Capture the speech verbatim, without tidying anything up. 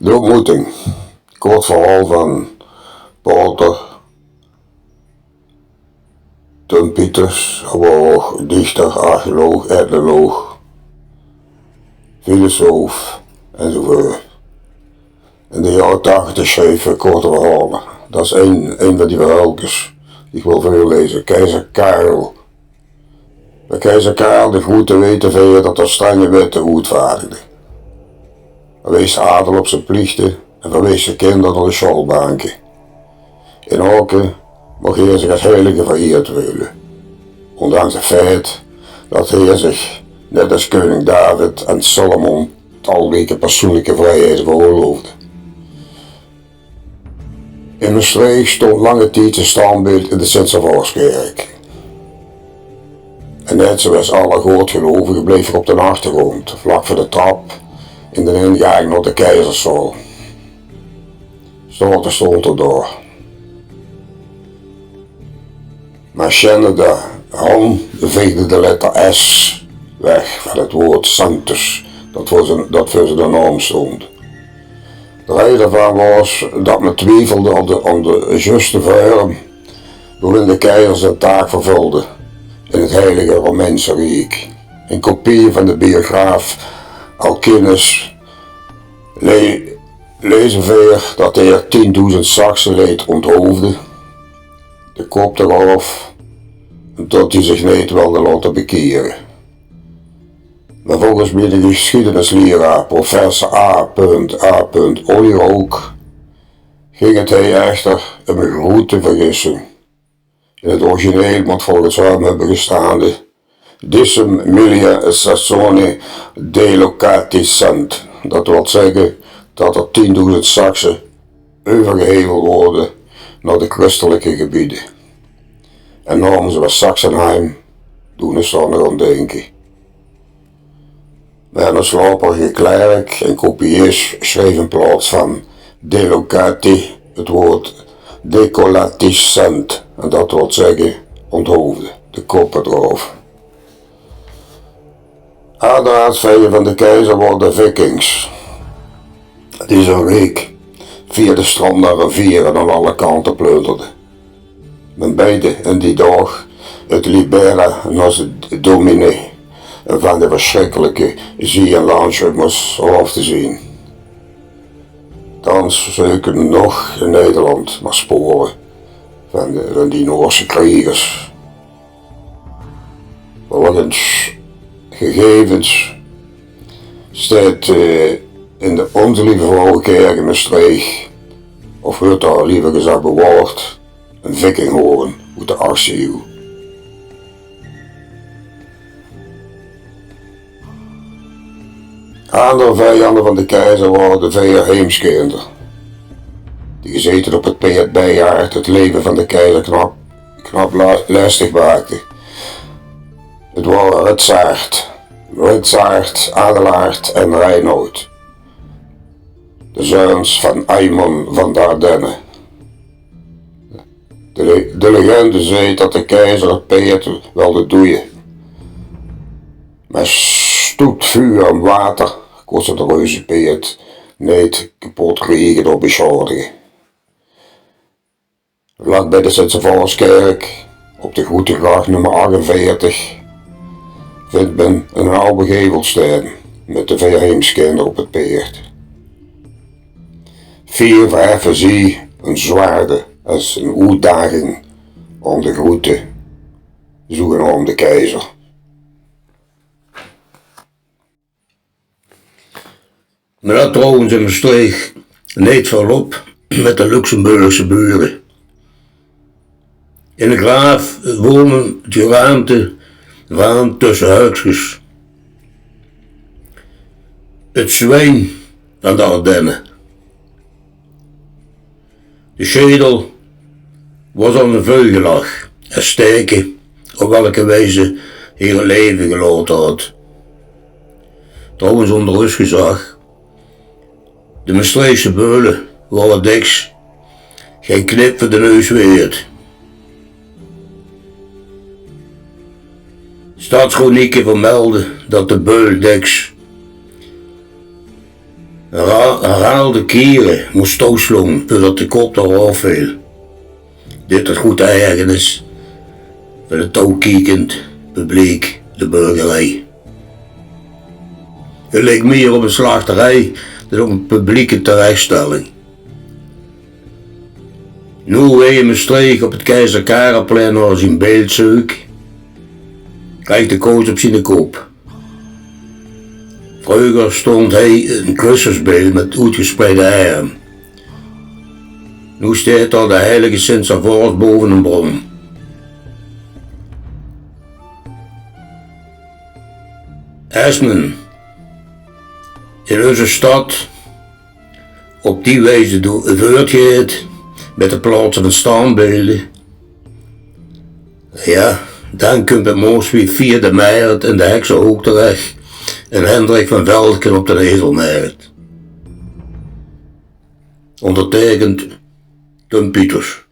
De ontmoeting. Kort verhaol van pater Ton Pieters. Hae waor ouch dichter, archeoloog, etnoloog, filosoof enzovoort. In de jaore tachtig sjreef hae korte verhaole. Dat is ein, ein van die verhaolkes die ich wil veurleze. Keizer Karel. Bie keizer Karel de Groete weite veer dat 'r strenge wette oetvaardigde. Hae wees adel op zien pliechte en verwees zien kinder nao de sjoolbanke. In Aoke moch heer zich es heilige verieerd veule, ondanks 't feit dat heer zich, net es keuning David en Salomo, talrieke persoenlike vrieheide veroorloofde. In Mestreech stóng lange tied 't standbeeld in de Sint-Servaoskèrk. En net zoewie alle goodgelovige bleef 'r op d'n achtergróndj, vlak veur de trap, in d'n ingaank nao de keizerszaal. Staote stóng 'r dao. Mer sjennende han veegde de letter S weg van 't woord sanctus, dat veur zien, dat veur ziene naom stóng. De reie daovaan waas dat me twiefelde aon de, aon de zjuste vörm boe-in de keizer zien taak vervölde in 't Heilige Romeinse Riek. In kopieë van de biograaf Alcinus le-, leze veer dat heer tiendoezend Sakse leet onthoofde, de kop d'raof, en tot die zich neet wèlde laote bekiere. Mer volges miene gesjiedenislieraar, professor A. A. Ollierook, ging 't hie echter um 'n groete vergissing. In 't origineel mót volges häöm höbbe gestaande: Dicem millia Saxoni delocati sent. Dat wèlt zègke dat d'r tiendoezend Sakse euvergeheveld woorte nao de christelike gebiede. En naome zoewie Sachsenheim doon ós dao nog aon dinke. Mer 'ne slaoperige klerk en kopiis sjreef in plaots van delocati 't woord decolati sent, en dat wèlt zègke onthoofde, de kop d'raof. Aandere aadveije van de keizer waore de Vikings, die zien riek via de stroom d'r riviere aon alle kante plunderde. Waobeej 'r in die daog 't Libera nos Domine van de versjrikkelike zieë- en landsjummers aof te zien. Thans zeuke nog in Nederland nog spore van de, van die Noorse kriegers. Volges gegevens steit, eh, in de Onze Lieve Vrouwekèrk in Mestreech, of weurt dao liever gezag bewaord, 'ne vikinghoorn oet de achtste iew. Aandere vijande van de keizer waore de veer Heemskinder, die gezete op 't peerd Beiaard 't leve van de keizer knap, knap la-, lestig maakde. 't Waore Ritsaard, Ritsaard, Adelaard en Reinoud, de zeuns van Aymon van Dardenne. De le-, de legende zeet dat de keizer 't peerd wèlde doeje. Mer stoet, vuur en water kóste 't reuzepeerd neet kepot kriege door besjaodige. Vlak bij de Sint-Servaoskèrk, op de Groetegrach nummer achtenveertig, vindj me 'nen aw gevelsteen mit de veer Heemskinder op 't peerd. Veer verheffe zie hun zwaarde es 'n oetdaging aon de groete zoegenaomde keizer. Mer dat trouwens in Mestreech neet väöl op mit de Luxemburgse bure. In de graaf wónde 't geraamte vaan tösse häökskes 't zwijn vaan de Ardenne. De sjedel waor aon de veugel gelag es teike op welke wies heer 't leve gelaote had. Trouwens, oonder us gezag, de Mestreechse beule waore dèks gein knip veur de neus weerd. Stadschronieke vermelde dat de beul dèks ra-, Herhaalde kiere mós touwsloon veurdat de kop d'raof veel. Dit tot groete ergernis van 't touwkiekend publiek, de burgerij. 't Leek mier op 'n slachterij dan op 'n publieke terechstelling. Noe weej in Mestreech op 't Keizer Karelplein nao zien beeld zeuk, kreeg de koets op ziene kop. Vreuger stond hie 'n Christusbeeld mit oetgespreide erm. Noe steit dao de heilige Sint Servaos bove 'n bron. Es me in eus stad op die wieze do-, veurtgeit mit 't plaotse van standbeelde, jao, dan kump 't Mooswief via de Merret in de Heksehook terech en Hendrik van Veldeke op d'n Ezelmerret. Óngerteikend Tum Pieters.